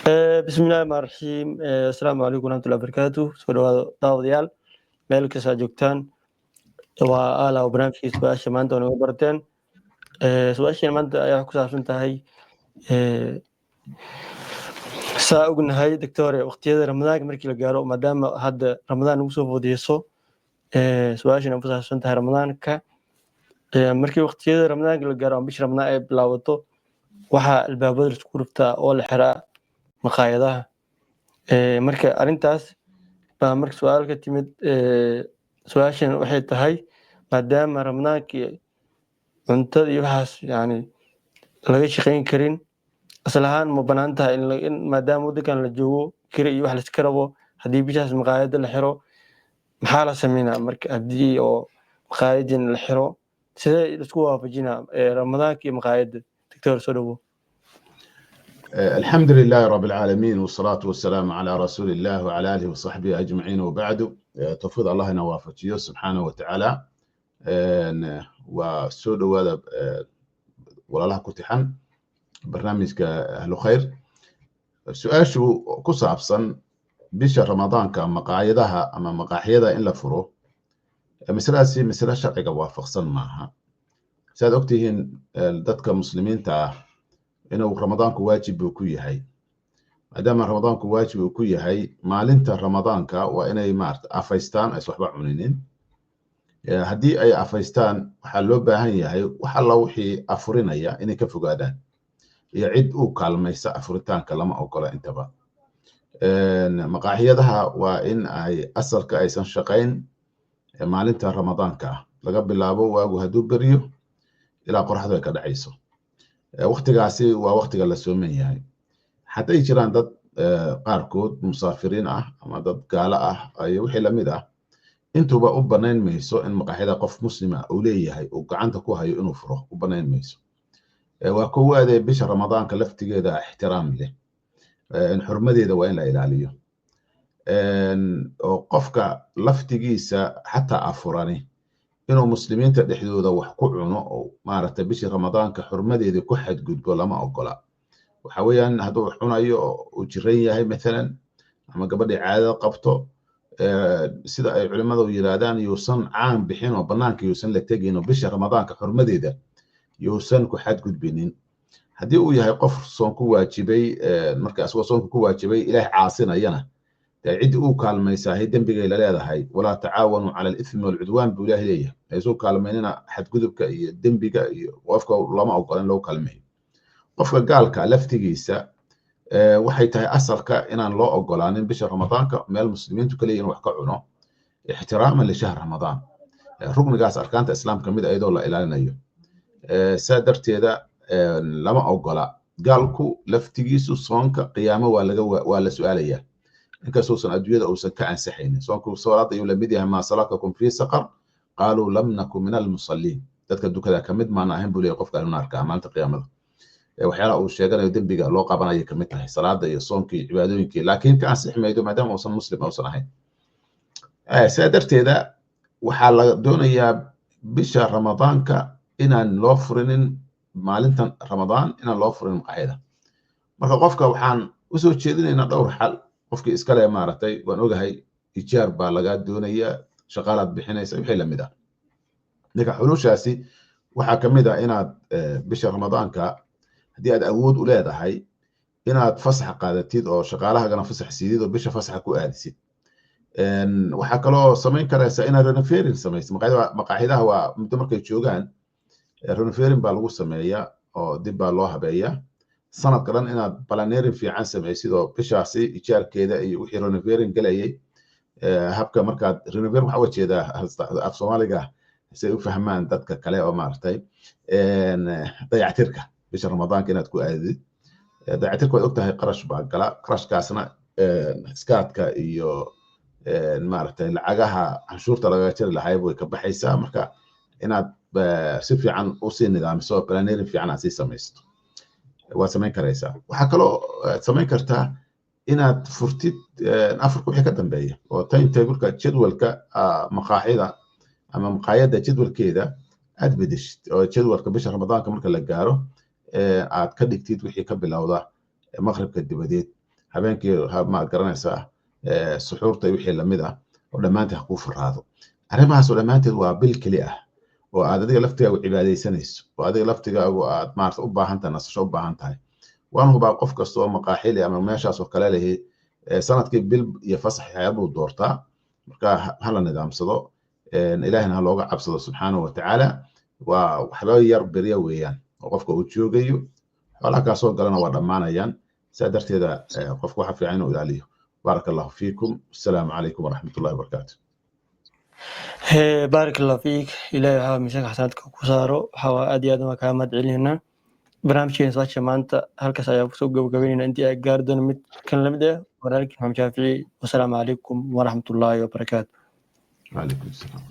Bismillahi rahmaani rahiim. Assalaamu calaykum waraxmatullahi wabarakaatu. Soo dhawaada daawadayaal, meel kasta aad joogtaan. Waa aala barnaamijkii su-aasha maanta oo naga barateen. Su-aashan maanta ayaa ku saabsan tahay, saa ognahay doctore, waqtiyada Ramadaanka markii la gaaro, maadaama hadda Ramadaan nagu soo foodiyeyso, su-aashan ku saabsan tahay Ramadaanka. Markii waqtiyada Ramadaanka la gaaro ama bisha Ramadaan ay bilaabato, waxaa albaabada laisku riftaa oo la xiraa maqaayadaha. Marka arrintaas baa marka su-aal ka timid. Su-aashan waxay tahay, maadaama Ramadaankii cuntada iyo waxaas yani laga shaqayn karin, asal ahaan ma banaan tahay in maadaama waddankan la joogo kira iyo wax laiska rabo, haddii bishaas maqaayada la xiro, maxaa la sameynaa? Marka haddii oo maqaayadin la xiro, sidee laisku waafajinaa Ramadaanka iyo maqaayadda? Doctor, soo dhawo. الحمد لله رب العالمين، والصلاة والسلام على رسول الله وعلى آله وصحبه أجمعين، وبعد. Tawfiiq Allah ina waafajiyo subxaanahu wa tacaala. Waa soo dhowaada walaalaha ku tixan barnaamijka Ahlu Khayr. Su-aashu ku saabsan bisha Ramadaanka maqaayadaha ama maqaaxyada in la furo, masaladaasi masale sharciga waafaqsan maaha. Saad ogtihiin, dadka muslimiinta ah inuu Ramadaanku waajib buu ku yahay. Maadaama Ramadaanku waajib uu ku yahay, maalinta Ramadaanka waa inay maarata afaystaan, ays waxba cuninin. Haddii ay afaystaan, waxaa loo baahan yahay wax alla wixii afurinaya inay ka fogaadaan, iyo cid u kaalmaysa afuritaanka lama ogola intaba. Maqaaxiyadaha waa in ay asalka aysan shaqayn maalinta Ramadaanka ah, laga bilaabo waagu hadduu beriyo ilaa qoraxdu ay ka dhacayso. Waktigaasi waa waktiga la sooman yahay. Hadday jiraan dad qaarkood musaafiriin ah ama dad gaalo ah iyo wixii lamid ah, intuba u banayn mayso in maqaaxida qof muslima uu leeyahay uu gacanta ku hayo inuu furo, u banayn mayso. Waa kowaadee, bisha Ramadaanka laftigeeda ixtiraam leh, in xurmadeeda waa in la ilaaliyo, oo qofka laftigiisa xataa afurani inuu muslimiinta dhexdooda wax ku cuno oo maaragtay bishii Ramadaanka xurmadeeda ku xadgudbo lama ogola. Waxa weeyaan, hadduu cunayo oo uu jiran yahay mathalan, ama gabadhii caadada qabto, sida ay culimmadu yiraahdaan, yuusan caan bixin oo banaanka yuusan la tegin, oo bisha Ramadaanka xurmadeeda yuusan ku xadgudbinin. Haddii uu yahay qof soon ku waajibay, marka asagoo soonka ku waajibay Ilaah caasinayana, dee ciddii uu kaalmaysaahay dembigay la leedahay. "Walaa tacaawanuu cala alithmi walcudwaan" buu Ilaah leeyahay. Haysuu kaalmaynina xadgudubka iyo dembiga, iyo qofka lama ogola in lagu kaalmeeyo. Qofka gaalka laftigiisa waxay tahay asalka inaan loo ogolaanin bisha Ramadaanka meel muslimiintu kaliya inuu wax ka cuno, ixtiraaman lishahr Ramadaan, ruknigaas arkaanta Islaamka mid ayadoo la ilaalinayo. Saa darteeda lama ogola. Gaalku laftigiisu soonka qiyaamo waa laga waa la su-aalayaa, inkastousan adduunyada uusan ka ansaxaynin. Soonku salaada ayuu lamid yahay. "Maa salakakum fii saqar? Qaaluu lam naku min almusalliin." Dadka dukada kamid maana ahayn, buu leeyahay qofka ahlu naarka ah maalinta qiyaamada. Waxyaalaha uu sheeganayo dembiga loo qabanayo kamid tahay salaada iyo soonka iyo cibaadooyinkii, laakiin ka ansixi maydo maadaama uusan muslim uusan ahayn. Sidaa darteeda waxaa la doonayaa bisha Ramadaanka inaan loo furinin, maalintan Ramadaan inaan loo furin maqaaxida. Marka qofka waxaan usoo jeedinaynaa dhowr xal. Qofkii iskale, maaragtay, waan ogahay ijaar baa lagaa doonayaa, shaqaalaad bixinaysa, wixii lamid ah. Marka xulushaasi waxaa kamid ah inaad bisha Ramadaanka, haddii aad awood u leedahay, inaad fasax qaadatid oo shaqaalahagana fasax siidid oo bisha fasaxa ku aadisid. Waxaa kaloo samayn karaysaa inaad renovering samaysid. Maqaaxidaha waa muddo markay joogaan renovering baa lagu sameeyaa oo dib baa loo habeeyaa. Sanadka dhan inaad planering fiican samaysid oo bishaasi ijaarkeeda iyo wixii renovering galayay, habka markaad renovering, waxaa uga jeedaa af Soomaaliga si ay u fahmaan dadka kale oo maaragtay dayactirka bisha Ramadaanka inaad ku aadid. Dayactirka waad ogtahay qarash baa gala, qarashkaasna iskaadka iyo maaragtay lacagaha canshuurta lagaga jari lahay way ka baxaysaa. Marka inaad si fiican usii nidaamiso, planering fiican aad sii samaysto, waad samayn karaysaa. Waxaa kaloo aad samayn kartaa inaad furtid afurka wixii ka dambeeya, oo timetableka, jadwalka maqaaxida ama maqaayadda jadwalkeeda aad bedeshid, oo jadwalka bisha Ramadaanka marka la gaaro aad ka dhigtid wixii ka bilowda maqribka dibadeed. Habeenkii ma garanaysaa suxuurta iyo wixii lamid ah oo dhammaanteed ha kuu furaado. Arrimahaas oo dhammaanteed waa bil keli ah oo aad adiga laftigaagu cibaadaysanayso, oo adiga laftigaagu aad maarata u baahan tahay, nasasho u baahan tahay. Waan hubaa qof kasta oo maqaaxili ama meeshaas oo kale lehi sanadkii bil iyo fasax waxyaabuu doortaa. Marka hala nidaamsado, Ilaahina ha looga cabsado subxaanahu watacaala. Waa waxba yar berya weeyaan oo qofka uu joogayo, xoolaha kaa soo galana waa dhammaanayaan. Saa darteeda qofka waxa fiican inuu ilaaliyo. Baaraka Allahu fiikum, assalaamu calaykum waraxmat ullahi wabarakaatu. Baarak Allah fiik. Ilaahay waxaa miisaanka xasanaadka ku saaro. Waxaa waa aad iyo aad waa kaa mahad celinaynaa. Barnaamijkeena su-aasha maanta halkaas ayaa kusoo gabagabeynayna. Intii ay gaari doono mid kan lamid ah, walaalkii Maxamed Shaafici. Wasalaamu calaykum waraxmatullaahi wabarakaatu. Wacalaykum asalaam.